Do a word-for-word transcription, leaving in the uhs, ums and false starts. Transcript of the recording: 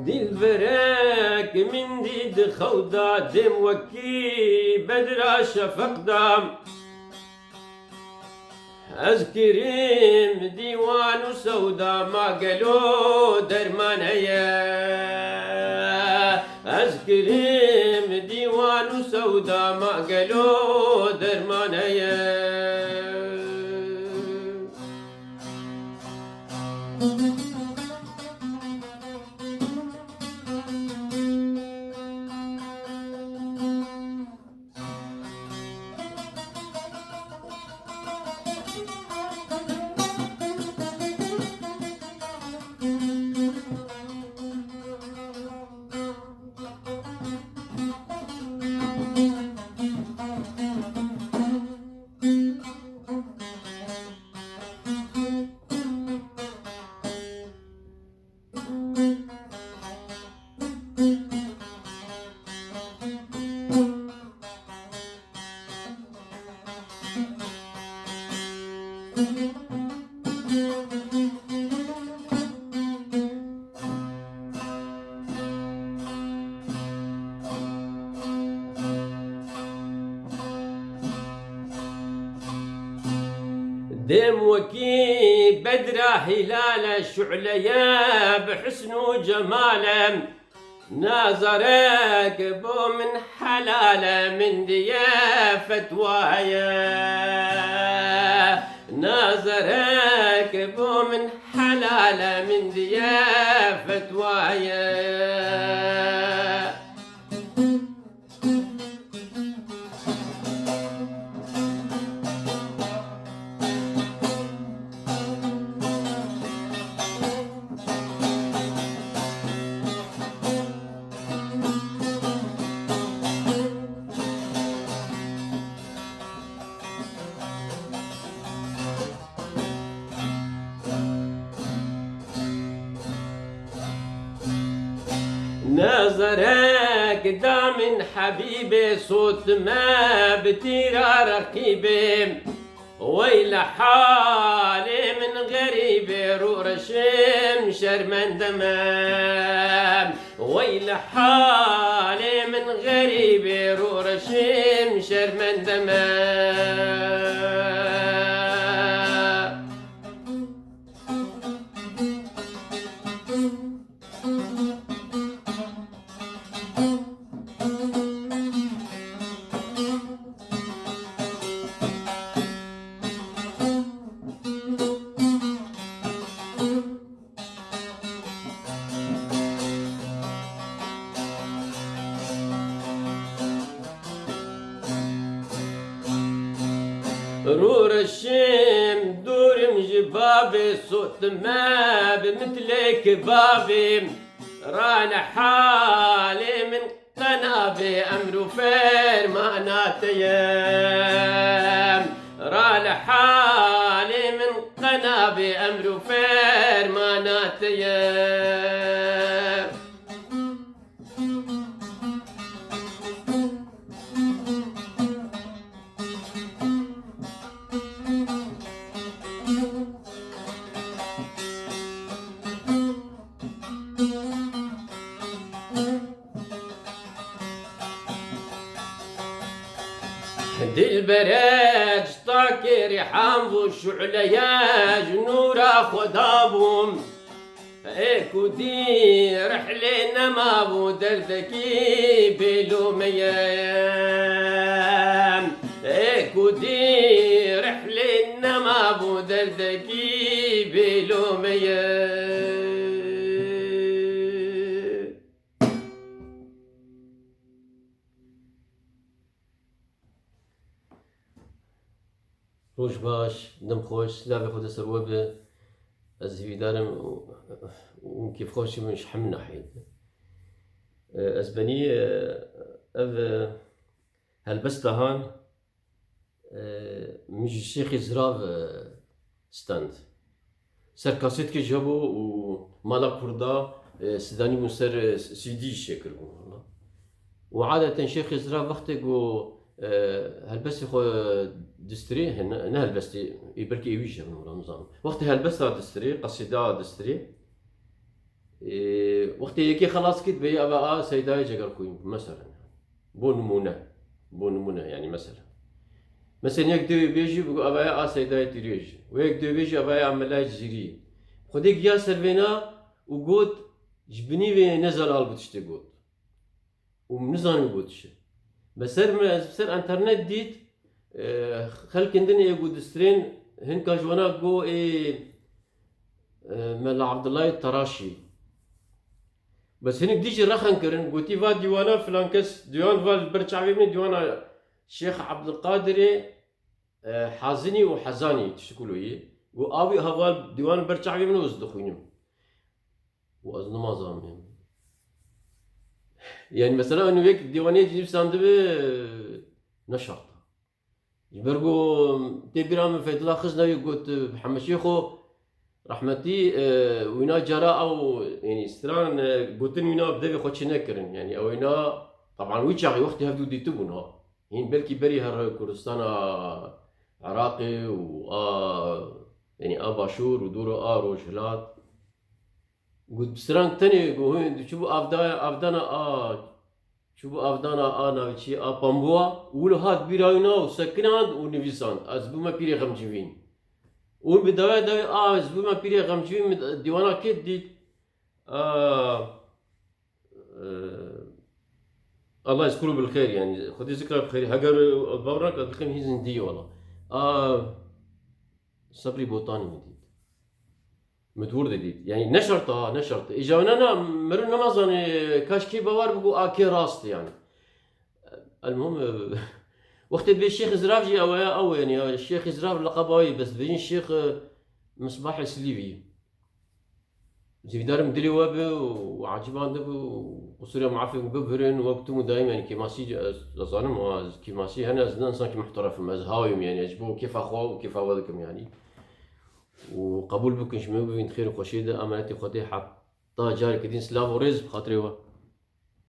Dilberek min dî di xew da, dêm wekî bedra şefeq da. Ez kirim dîwan û sewda, ma gelo derman heye? Ez kirim dîwan û sewda, ma gelo derman heye? Dêm wekî bedra hîlal e, şu'le ye bi husn û cemal e. Nazarek bo min helal e, min diye fetwa ye. Nazarek bo min helal e, min diye fetwa ye. Nazarek da min hebîbê, sot me bi tîra reqîbê. Wey li halê min xerîbê, rû reşim şermende me. Wey li halê min xerîbê, rû reşim şermende me. Rûreşim dûrim ji babê, sot me bi mitlê kebabê. Ra li halê min qenabê, emr û fermana te ye. Ra li halê min qenabê, emr û fermana te ye. Dilbere, çitakê rîhan bû, şu'leye ji nûra Xweda bû. Ê ku dî rihlê nemabû, derdekî bêlome ye. Ê ku dî rihlê nemabû, derdekî bêlome ye. Roj baş, dem xweş, silavê Xwedê ser we be. Ez hîvîdar im û, û kêfxweş im ji hemî nahiyê de. Ez benî, ev, helbesta han, Min ji Şêxê Zirav, e, stend. Ser kasêtkê ji hebû û mala Kurda, e, sidanî bûn ser, e, C D jî çêkiribûn. Û adeten Şêxê Zirav wextê ku, e, helbestê xwe distirê, he, ne, ne helbestê, ê belkî êwî jî hebin, wela nizanim. Wextê helbesta distirê, qesîda distirê, e, wextê yekê xelas kit, bêyî eve a Seydayê Cegerxwîn, mesela. Bo nimûne. Bo nimûne, yanî mesela. Mesela yek dê bêjî, bigo eve ya a Seydayê Tîrêj. Û yek dê bêjî, eve ya Melayê Cizîrî. Xwedê giya ser vêna û got, ji binî vê ne zelal bi tiştê got. Û min nizanî got çi. Be ser min, ez ser enternet dît, e, xelkên din ê got distirên, hinka ji wana go ê, e, Mela Abdullahê Taraşî. Bes hinek dî jî rexen kirin, gotî va dîwana filan kes, dîwan va li ber çavê min, dîwana Şêx Abdulqadirê, e, Hazinî û Hezanî, tiştî ku lo yî. Got, a wî heval dîwan li ber çavê min û ez dixwînim. Û ez nimazanim. Yanî mesela, û wek dîwanê cî nivîsandibe, ne şart e. Ji ber ku tê bîra min Feytullah Xiznawî got, Mihemed Şêxo rehmetî, e, wîna cara ew, yanî stran, e, gotin wîna bi devê xwe çê nekirin. Yanî ew wîna, teban wî çaxî wextê hevdû dîtibûn ha. Hîn belkî berî her Kurdistana Iraqê û a, yanî a Başûr û dûr û a Rojhilat. Got, bi stran tenê, got, hûn diçûbû avda-, avdana a, çûbû avdana a navê çi, a Pambûa, û wilo hat bîra wîna û sekinand û nivîsand, ez bûme pîrê Xemcivîn. Û bi dawê dawê a, ez bûme pîrê Xemcivîn, min dîwana kê dît? A, e, Allah yezkuru bil xeyr, yanî, Xwedê zikra bi xeyrî. Heger bawer nake, dixêm hîn zindî ye wela. A, Sebrî Botanî min dît. Min di wir de dît. Yanî ne şert e, ne şert e. Îja wina na, meriv nema zanê, kaş kê bawer bigo a kê rast e yanî. Elmuhim, e, wextê dibê Şêx Zirav jî ew e, ew e yanî, ya Şêx Zirav leqeba wî, bes dibêjin Şêx, e, Misbahê Silîvî. Zîvîdarim dilê we bi û eciban dibi û qusûrê mafê min bibirin, wek tu mudayim yanî kêmasî, ez, ez zanim, ez kêmasî hene, ez ne insankî muhteref im, ez hawim yanî, ez ji bo kêfa xwe û kêfa we dikim yanî. Û qebûl bikin, ji min bibîn, xêr û xweşiyê de, emanetê Xwedê, heta carekê din silav û rêz bi xatirê we.